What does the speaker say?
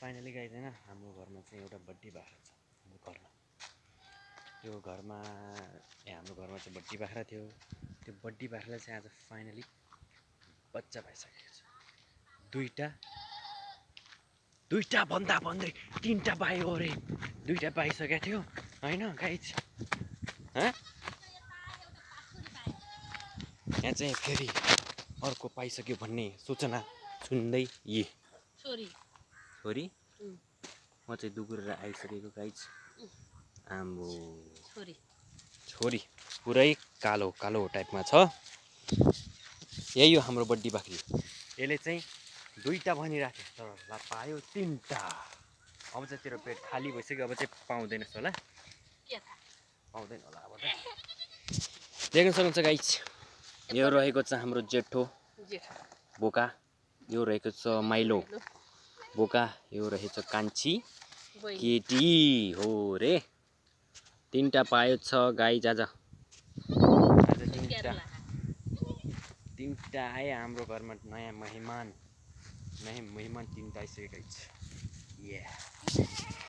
Finally guys होइन हाम्रो घरमा चाहिँ एउटा बड्डी बाख्रा छ हाम्रो घरमा। त्यो घरमा हाम्रो घरमा चाहिँ बड्डी बाख्रा थियो। त्यो बड्डी बाख्राले चाहिँ आज फाइनली बच्चा पाइसकेको छ। दुईटा भन्दा भन्दै तीनटा पायो अरे। दुईटा पाइसकेको थियो होइन गाइज। यहाँ चाहिँ फेरि अर्को पाइसक्यो भन्ने सूचना सुन्दै छोरी म चाहिँ दुगुरेर आइसकेको गाइज। आम्बो छोरी पुरै कालो कालो टाइपमा छ। यही हो हाम्रो बड्डी बाख्री। यसले चाहिँ दुईटा भनिरहेको थियो तर पायो तीनटा। अब चाहिँ तेरो पेट खाली भइसक्यो। अब चाहिँ पाउँदैनस् होला। पाउँदैन होला अब चाहिँ। देख्न सक्नुहुन्छ गाइज, यो रहेको छ हाम्रो जेठो बोका। यो रहेको छ माइलो बोका। यो रहेछ कान्छी केटी हो रे। तीनटा पायो छ गाइज आज। तीनटा आए हाम्रो घरमा। नयाँ मेहमान तीनटा आइसक्यो गाइज।